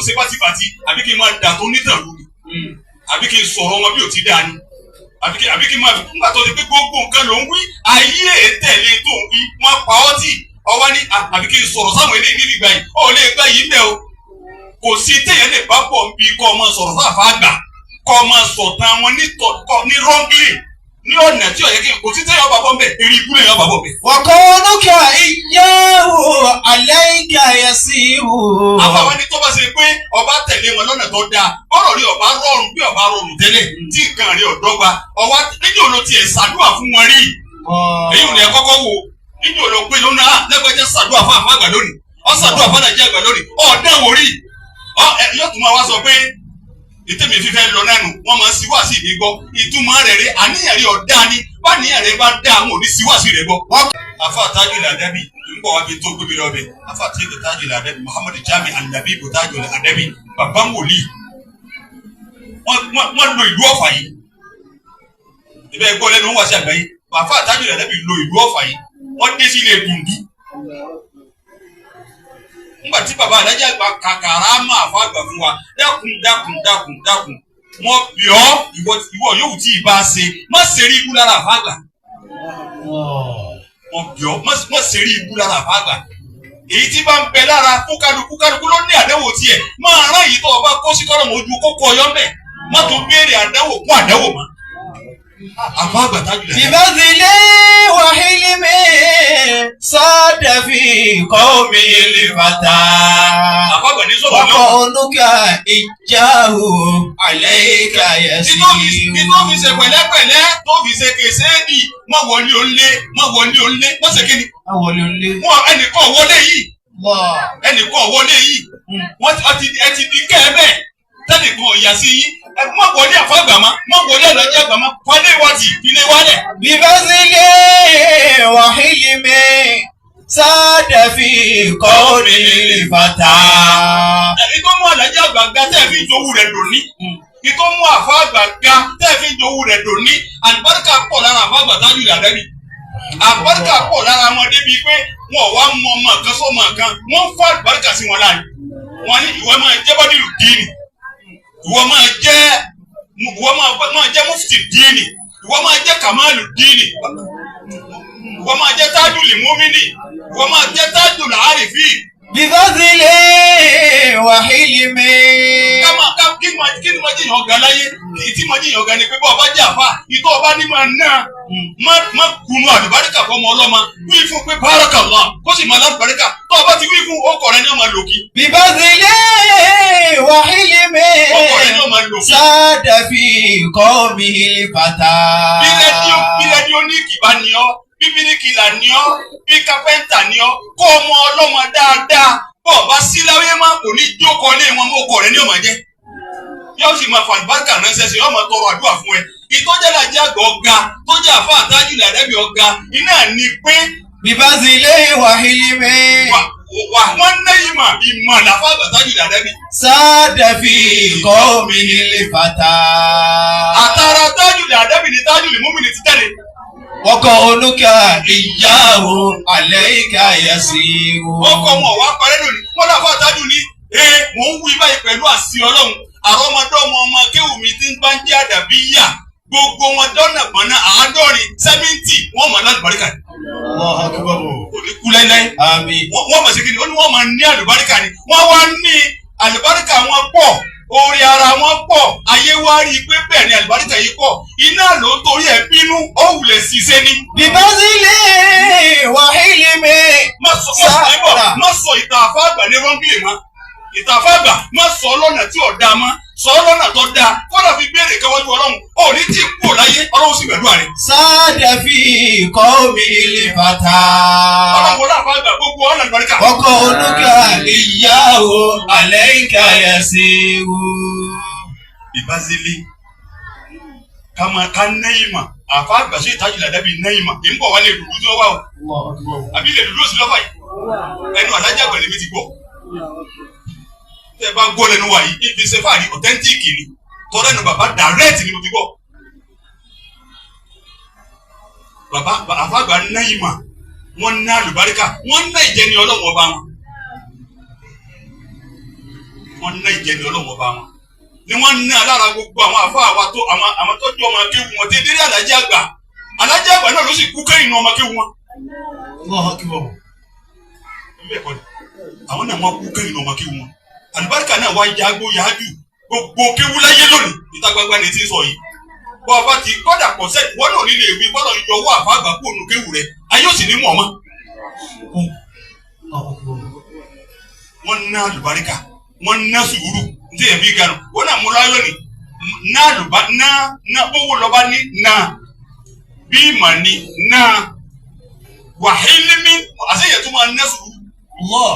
ṣe bátibàti, àbí kí n máa dà tó nítàn lù ni, àbí kí n sọ̀rọ̀ wọn bí ò ti dáa ni, àbí kí n máa nígbà tó ti pé gbogbo nǹkan ló ń wí, ayé tẹ̀lé tó ń wí, wọ́n pa ọ́ tì, ọwọ́ ní àbí kí n sọ̀rọ̀ sáwọn eléyìí níbi ìgbà yìí, ó lè gbá yìí ń bẹ̀ o. Kò sí téèyàn lè bá pọ̀ bí kọ́ ọmọ sọ̀rọ̀ sáfà àgbà, kọ́ ọmọ sọ̀tàn wọn ní wrongly, ní ọ̀nà tí ọ̀yẹ́ kí kò sí téèyàn bá bọ́ ń bẹ̀, eré ikú lèèyàn bá bọ̀ bẹ̀. وكونك إياه عليك يسير. Àfàwọn ní tó bá ṣe pé ọba tẹ̀lé wọn lọ́nà tó dáa, bọ́rọ̀ rí ọba rọrùn bí ọba rọrùn tẹ́lẹ̀ tí nǹkan rí ọ̀dọ́gba ọwá níjẹ́ òun tiẹ̀ ṣàdúrà fún wọn rí. Èyí ò ní ẹ kọ́kọ́ wò níjẹ́ òun pé lónà lẹ́gbẹ̀jẹ̀ ṣàdúrà fún àfọ àgbà lónìí, ọ ṣàdúrà fún àjẹ́ àgbà lónìí, ọ̀dán wò rí. Ọ ẹ yóò tún máa wá sọ pé ìtẹ̀mí fífẹ́ lọ nánu, wọ́n máa ń sí wáàsí mi gbọ́. Ìtumọ̀ rẹ̀ rí, àníyàn rí ọ̀dá ni. Báníyàn rẹ̀ bá dá, àwọn ò ní sí wáàsí rẹ̀ gbọ́. Afa Tajul Adabi ń bọ̀ wá bí tó gbé mi lọ bẹ̀. Afa Tajul Adabi, Muhammadu Jami Anabi Tajul Adabi, bàbá wòlíì, wọ́n lo ìlú Ọ̀fà yìí. Ìbẹ́ gbọ́ lẹ́nu wọn wá sí àgbáyé. Afa Tajul Adabi lo ìlú Ọ̀fà yìí, wọ́n dé sí ilé Dùndú. Ńgbà tí bàbá adájọ́ àgbà kàkàrà máa fọ àgbà fún wa, dákun, dákun, dákun, dákun, wọ́n bì ọ́, ìwọ yóò tí ì bá a ṣe, má ṣe rí ikú lára àfa àgbà. Wọ́n bì ọ́, má ṣe rí ikú lára àfa àgbà. Èyí tí bá ń bẹ lára kúkálukú, kálukú ló ní àdánwò tiẹ̀. Máa rán èyí tó o bá kó sí kọ́lọ̀ ojú kókó ọyọ́ mẹ́, má tún béèrè àdánwò kún àdánwò mọ́. Àfa àgbà tájú lẹ̀. ببذل وحلم صاد في قومه الفتى. Àfa àgbà ní sọ̀rọ̀ náà. وقولك إياه عليك يسير. Títọ́ fi ṣe pẹ̀lẹ́pẹ̀lẹ́, tó fi ṣe kèsèèdì, má wọlé òǹlé, má wọlé òǹlé, má ṣe kíni. Wọlé olé. Wọn ẹnìkan wọlé yìí. Allah. Ẹnìkan wọlé yìí. Wọ́n ti ẹ ti di kẹ́ ẹ bẹ́ẹ̀ tẹ́nìkan ọ̀yà sí yín. Ẹ má wọlé àfàgbà má, má wọlé àlọ́jẹ́ àgbà má, falẹ̀ wá tì ilé wálẹ̀. ببذل وحلم صاد في قومه الفتى. Ẹni tó mú àlàjì àgbà ga tẹ́ ẹ fi ń jowú rẹ̀ dòní, ìtọ́ mú àfa àgbà ga tẹ́ ẹ fi ń jowú rẹ̀ dòní, àlùbáríkà pọ̀ lára àfa àgbà tájú ìdàdẹ́bì. Àlùbáríkà pọ̀ lára wọn débi pé wọn ò wá mọ ọmọ kan sọ́mọ kan, wọ́n ń fa àlùbáríkà sí wọn láàyè. Wọn ní ìwọ máa jẹ́ bádìrú díìnì, ìwọ máa jẹ́ mufti díìnì, ìwọ máa jẹ́ kàmáàlù díìnì, ìwọ máa jẹ́ tájùlì múmínì, ìwọ máa jẹ́ tájùlì àrífì. ببذل وحلم. Ká máa ká kí ni máa jẹ́yàn ọ̀gá láyé? Kì í tí máa jẹ́yàn ọ̀gá ni pé bọ́ ọba jẹ́ àfa ìtọ́ ọba ní máa ná, má kunu àlùbáríkà fọmọ ọlọ́mọ. Wí fún pé barakallah, kó sì máa lálùbáríkà. Tó ọba ti wí fún, ọkọ rẹ ní ọmọ lòkì. ببذل وحلم Ọkọ rẹ ní ọmọ lòkì. صاد في قومه الفتى. Bí rẹ́díóníkì bá ní ọ́, bí bíríkìlà ní ọ́, bí kápẹ́ńtà ní ọ́, kó ọmọ ọlọ́mọ dáadáa. Bọ́ ọba síláwé má kò ní jókòó lé wọn mọ́, ọkọ rẹ ní ọmọ jẹ́, yóò sì máa fàlùbáríkà ránṣẹ́ sí, yóò máa tọrọ àdúrà fún ẹ. Ìtọ́jàlájẹ́ àgbà ọ̀gá tó jẹ́ àfa àtàjù làdẹ́bí ọ̀gá iná ní pé ببذل وحلم wà wà wọ́n ná ìmọ̀, ìmọ̀ làfà àtàjù làdẹ́bí. صاد في قومه الفتى. Àtàrà tájù làdẹ́bí ni tájù lè múmi ní ti jáde. وقولك إياه عليك يسير. Ọkọ̀ wọn wá parẹ́ lónìí, wọ́n làfà àtàjù ní ee, mò ń wí báyìí pẹ̀lú àṣì Ọlọ́run, àrọ́mọdọ́mọ ọmọ kéwù mi ti ń bá ń jẹ́ àdàbí yà, gbogbo wọn dọ́nà gbọ́nà 70, 70, wọ́n mọ̀ lálùbáríkà. الله أكبر. Kò ní kú láíláí. آمين. Wọ́n mọ̀ sí kí ni ó ní, wọ́n máa ní àlùbáríkà ni. Wọ́n wá ní àlùbáríkà wọn pọ̀, orí ara wọn pọ̀, ayé wá rí i pé bẹ́ẹ̀ ni àlùbáríkà yìí pọ̀. Iná ló ń torí ẹ̀ bínú, ó wulẹ̀ ṣiṣẹ́ ni. ببذل وحلم. Má sọ, má sọ ibọ̀, má sọ ìtàn àfa àgbà ní rọ́ngìlì mọ́. Ìtàn àfa àgbà, má sọ lọ́nà tí ò dáa mọ́, sọ lọ́nà tó dáa. Kọ́dà fi béèrè káwájú Ọlọ́run, ó ní tí ì kú láyé, Ọlọ́run sì gbàdúrà rẹ̀. صاد في قومه الفتى. Ọlọ́run wọlé àfa àgbà, gbogbo ọ̀nà àlùbáríkà. وقولك إياه عليك يسير. Ìbázílé kama ká nẹ́yìmà, àfa àgbà ṣe ìtajú làdábì nẹ́yìmà. Èmi bọ̀ wá lè dúdú tí wọ́n wá o, àbí lè dúdú sí lọ́fà yìí. Ẹnu alájà àgbà lèmi ti gbọ́. Tẹ́ ẹ bá gbọ́ lẹ́nu wa yìí, ibi ṣe fàárí authentic ni, tọ́lá ẹnu bàbá direct ni mo ti gbọ́. Bàbá àfa àgbà nẹ́yìmà, wọ́n ná àlùbáríkà, wọ́n ná ìjẹni Ọlọ́wọ́ ọba wọn. Wọ́n ná ìjẹni Ọlọ́run ọba wọn ni wọ́n ná lára gbogbo àwọn àfáà wa tó àwọn tó jọ ọmọ kéwu wọn tí délé alájí àgbà. Alájí àgbà náà ló sì kú kẹ́yìn nu ọmọ kéwu wọn. Allahu akbar. Bẹ́ẹ̀ kọ́ ni, àwọn náà wọ́n kú kẹ́yìn nu ọmọ kéwu wọn. Àlùbáríkà náà wá yagbó yájú gbogbo kéwu láyé lónìí, ìta gbangba ni ti sọ yìí. Bọ́ ọba ti kọ́dà pọ̀ sẹ́ni wọ́n náà nílé ìwé bọ́lọ̀ yọ owó àfa àgbà kó nu kéwu rẹ̀, ayé ò sì ní mọ̀ ọ́ mọ́. Allahu akbar. Wọ́n ná àlùbáríkà, wọ́n ná sùúrù ní tẹ̀yẹ̀ fi ganu wọ́n náà mú láyọ̀ lónìí. Ná àlùbá ná ná bówó lọ́ba ní ná bí ìmọ̀ ní ná wàhílímí àṣeyẹ tó máa ná sùúrù. Allah.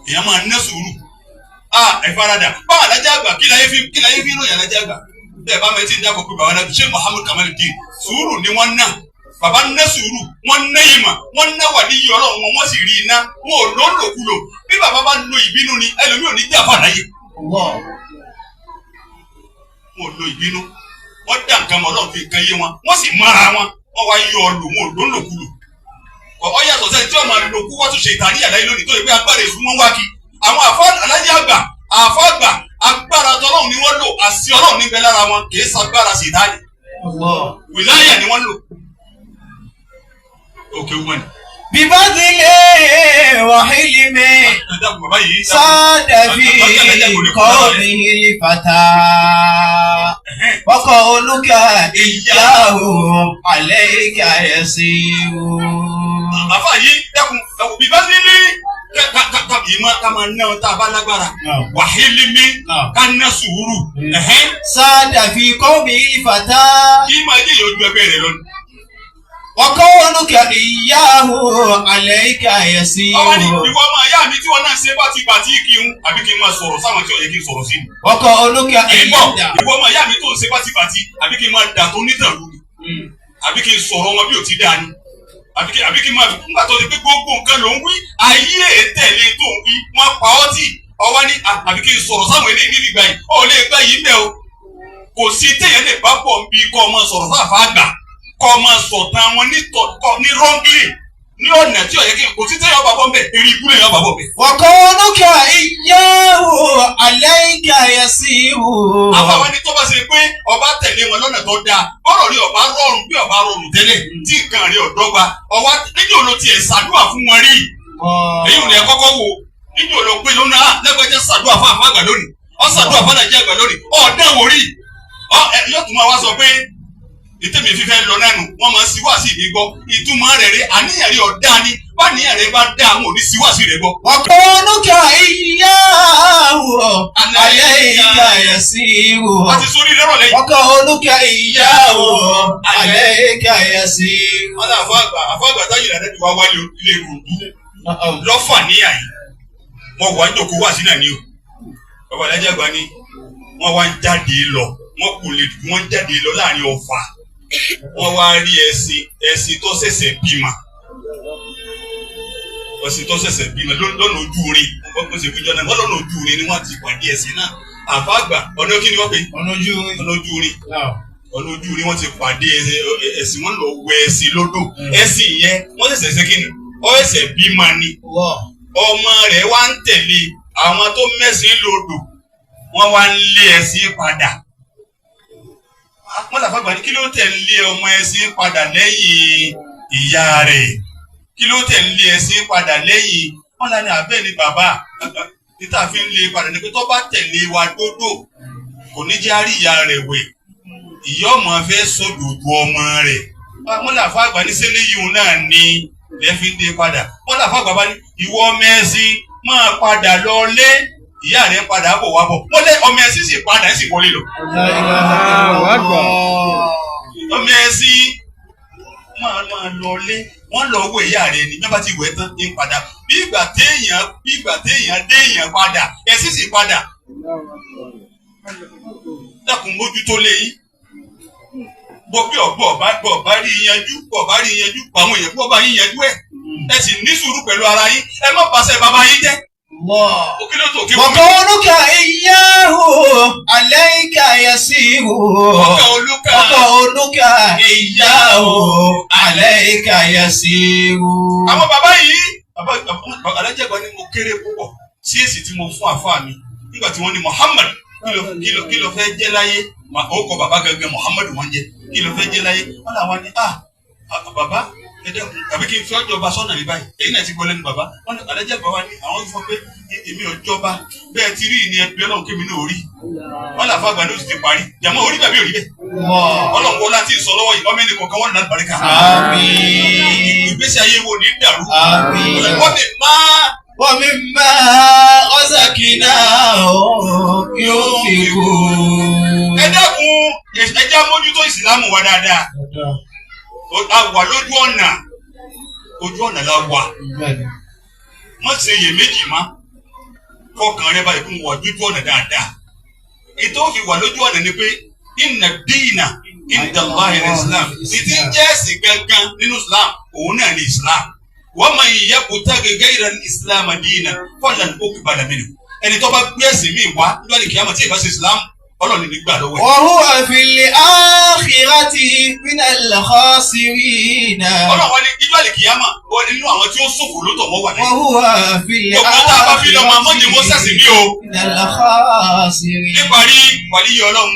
Èèyàn máa ná sùúrù a ìfaradà bá alájà àgbà. Kí láyé fi ròyìn alájà àgbà bẹ́ẹ̀ bá mẹ́tí ń dákọ̀ pé bàbá náà ṣé Muhammad Kamaluddin, sùúrù ni wọ́n ná. Bàbá ná sùúrù, wọ́n ná ìmọ̀, wọ́n ná wà níyì Ọlọ́run wọn, wọ́n sì rí iná wọn ò ló ń lòkulò. Bí bàbá bá lo ìbínú ni, ẹlòmíì ò ní jà fà láyé. Allah. Wọn ò lo ìbínú, wọ́n dá nǹkan mọ́, Ọlọ́run fi nǹkan yé wọn, wọ́n sì mọ́ra wọn, wọ́n wá yọ ọ lò, wọn ò ló ń lòkulò. Ọ yàtọ̀ sẹ́ni tí wọ́n máa lo kú wọ́n tún ṣe ìtàrí àláyé lónìí tó yẹ pé agbára èṣù wọn wá kí. Àwọn àfọ alájẹ àgbà, àfọ àgbà, agbára tọlọ́run ni wọ́n lò, àṣì Ọlọ́run níbẹ̀ lára wọn, kì í sagbára ṣètáni. Allah. Wìláyà ni wọ́n lò. Òkè wọn ni. ببذل وحلم Ẹ dákun, bàbá yìí. صاد في قومه الفتى وقولك إياه عليك يسير. Àfa yìí, dákun, ẹwù bíbá nílé ká ká ká yìí máa ká máa ná tá a bá lágbára. Wàhílímí, ká ná sùúrù. Ẹ̀hẹ́n. صاد في قومه الفتى Kí máa jẹ́ ìyọjú ẹgbẹ́ rẹ lọ ni. وقولك إياه عليك يسير. Ọwọ́ ni ìwọ ọmọ ìyá mi tí wọ́n náà ṣe bá ti bàtí kí n àbí kí n máa sọ̀rọ̀ sáwọn tí ò yẹ kí n sọ̀rọ̀ sí ni. وقولك Ìbọ̀ إياه ìwọ ọmọ ìyá mi tó ń ṣe bátibàti, àbí kí n máa dà tó nítàlú ni, àbí kí n sọ̀rọ̀ wọn bí ò ti dáa ni, àbí kí n máa nígbà tó ti pé gbogbo nǹkan ló ń wí, ayé tẹ̀lé tó ń wí, wọ́n pa ọ́ tì. Ọwọ́ ní àbí kí n sọ̀rọ̀ sáwọn eléyìí níbi ìgbà yìí, ó lè gbá yìí mẹ́ o. Kò sí téèyàn lè bá pọ̀ bí kọ́ ọmọ sọ̀rọ̀ sáfà àgbà, kọ́ ọmọ sọ̀tàn wọn ní tọ̀ kọ́ ní wrongly, ní ọ̀nà tí ó yẹ kí kò sí téèyàn bá bọ́ mbẹ́, eré ikú lèèyàn bá bọ́ mbẹ́. وقولك إياه عليك يسير. Àfàwọn ẹni tó bá ṣe pé ọba tẹ̀lé wọn lọ́nà tó dáa, bọ́rọ̀ rí ọba rọrùn bí ọba rọrùn tẹ́lẹ̀, tí nǹkan rí ọ̀dọ́gba, ọwá níjẹ́ òun tiẹ̀ ṣàdúrà fún wọn rí? Èyí ò ní ẹ kọ́kọ́ wò. Níjẹ́ òun pé lónìí, ah, lẹ́gbẹ̀jẹ́ ṣàdúrà fún àfọ àgbà lónìí, ọ ṣàdúrà fún àdàjẹ́ àgbà lónìí, ọ̀dẹ́ wò rí ọ ẹ yóò tún máa wá sọ pé ìtẹ̀mí fífẹ́ lọ nánu, wọ́n máa ń síwáàsí mi gbọ́. Ìtumọ̀ rẹ̀ rí, àníyàn rí ọ̀dá ni. Báníyàn rẹ̀ bá dá, àwọn ò ní síwáàsí rẹ̀ gbọ́. وقولك إياه عليك يسير. Wọ́n ti sórí lọ́rọ̀ lẹ́yìn. وقولك إياه عليك يسير. Wọ́n ní àfọ àgbà, àfọ àgbà táyì rẹ̀ ti wá wálé ilé ròdú lọ́fà níyà yìí. Wọ́n wà ń jòkó wá sí náà ni o. Bàbá alájà àgbà ni wọ́n wá ń jáde lọ, wọ́n kò lè dùn, wọ́n ń jáde lọ láàrin Ọ̀fà, wọ́n wá rí ẹṣin, ẹṣin tó ṣẹ̀ṣẹ̀ bímọ, ẹṣin tó ṣẹ̀ṣẹ̀ bímọ lọ́nà ojú irin. Wọ́n kò ṣe fúnjọ náà, wọ́n lọ́nà ojú irin ni wọ́n ti pàdé ẹṣin náà. Àfọ àgbà, ọ̀nà kí ni wọ́n pè? Ọ̀nà ojú. Ọ̀nà ojú irin, ọ̀nà ojú irin wọ́n ti pàdé ẹṣin. Wọ́n lọ wẹ ẹṣin lódò. Ẹṣin yẹn, wọ́n ṣẹ̀ṣẹ̀ ṣe kí ni, ó ṣẹ̀ṣẹ̀ bímọ ni. Ọmọ rẹ̀ wá ń tẹ̀lé àwọn tó mẹ́sìn lódò, wọ́n wá ń lé ẹṣin padà. Wọ́n làfàgbà ní, kí ló tẹ̀ ń lé ọmọ ẹṣin padà lẹ́yìn ìyá rẹ̀? Kí ló tẹ̀ ń lé ẹṣin padà lẹ́yìn? Wọ́n là ní abẹ́ ni bàbá níta fi ń lé padà ní pé tó bá tẹ̀lé wa dódò, kò ní jẹ́ àrí ìyá rẹ̀ wẹ̀, ìyá ọmọ fẹ́ sódòdó ọmọ rẹ̀. Wọ́n làfàgbà ní sẹ́lẹ̀ yìí náà ni lẹ́fí ń dé padà. Wọ́n làfàgbà bá ní, ìwọ ọmọ ẹṣin, máa padà lọ lé ìyá rẹ̀, padà bọ̀ wá bọ̀. Wọ́n lé ọmọ ẹṣin sì padà, ẹ̀ sì wọlé lọ. Ọmọ ẹṣin máa lọ lé, wọ́n lọ wọ ìyá rẹ̀ ní bí wọ́n bá ti wẹ̀ tán ní padà, bí ìgbà téèyàn déèyàn padà, ẹṣin sì padà. Dákun, mójútó lé yín bọ́ bí ọ̀gbọ́ ọ̀bá bọ̀ bá rí yanjú, bọ̀ bá rí yanjú, àwọn èèyàn bọ́ bá yín yanjú ẹ̀. Ẹ sì ní sùúrù pẹ̀lú ara yín, ẹ má pàṣẹ bàbá yín jẹ́. Ó kí ló tó kí wọ́n mi. وقولك إياه عليك يسير. Ọkà olúkà. وقولك إياه عليك يسير. Àwọn bàbá yìí, bàbá alájẹgbà ni mo kéré púpọ̀ sí èsì tí mo fún àfáà mi. Nígbà tí wọ́n ní Muhammad, kí ló fẹ́ jẹ́ láyé? Ó kọ bàbá gangan, Muhammad wọ́n jẹ́. Kí ló fẹ́ jẹ́ láyé? Wọ́n làwọn ní, ah ah, bàbá, ẹ dẹ́kun, àbí kí n fi ọjọ́ ọba sọ́nà mi báyìí? Èyí náà ti gbọ́ lẹ́nu bàbá. Wọ́n ní alájà bàbá ní àwọn sọ pé èmi ò jọba bẹ́ẹ̀ ti rí ní ẹgbẹ́ Ọlọ́run kémi náà rí. Wọ́n làfà àgbà ní oṣù ti parí jàmọ́ orí bàbí òrí bẹ́ẹ̀. Ọlọ́run wọlé àti ìsọlọ́wọ́ yìí, ọmọ ẹnì kọ̀ọ̀kan wọ́n ní àlùbáríkà. Àmín. Ìgbésí ayé wo ní dàrú. Àmín. Wọ́n mi máa ومما رزقناهم ينفقون. Ẹ dákun, ẹ jẹ́ á mójútó ìsìlámù wa dáadáa. A wà lójú ọ̀nà, ojú ọ̀nà la wà. Má ṣe iyèméjì má, fọkàn rẹ báyìí kún wà lójú ọ̀nà dáadáa. Ètò òfin wà lójú ọ̀nà ni pé inna dina inda Allahi islam títí jẹ́ ẹ̀sìn gangan nínú Islam, òun náà ni Islam. Wa man yabtaghi ghayra al-islam dinan falan yuqbala minhu. Ẹni tó bá gbé ẹ̀sìn míì wá lọ́ọ̀lì kìámà tí ì bá ṣe Islam, Ọlọ́run ní gbà lọ́wọ́ ẹ̀. وهو في الآخرة من الخاسرين. Ọlọ́run wá ní ijó àlìkìyàmà wọ́n nínú àwọn tí ó ṣòfò ló tọ̀ wọ́n wà lẹ́yìn. وهو في Gbogbo tá a bá fi lọ́mọ amọ́jẹ́ wọ́n sẹ̀sìn bí o. من الخاسرين. Níparí, wàlíyé Ọlọ́run.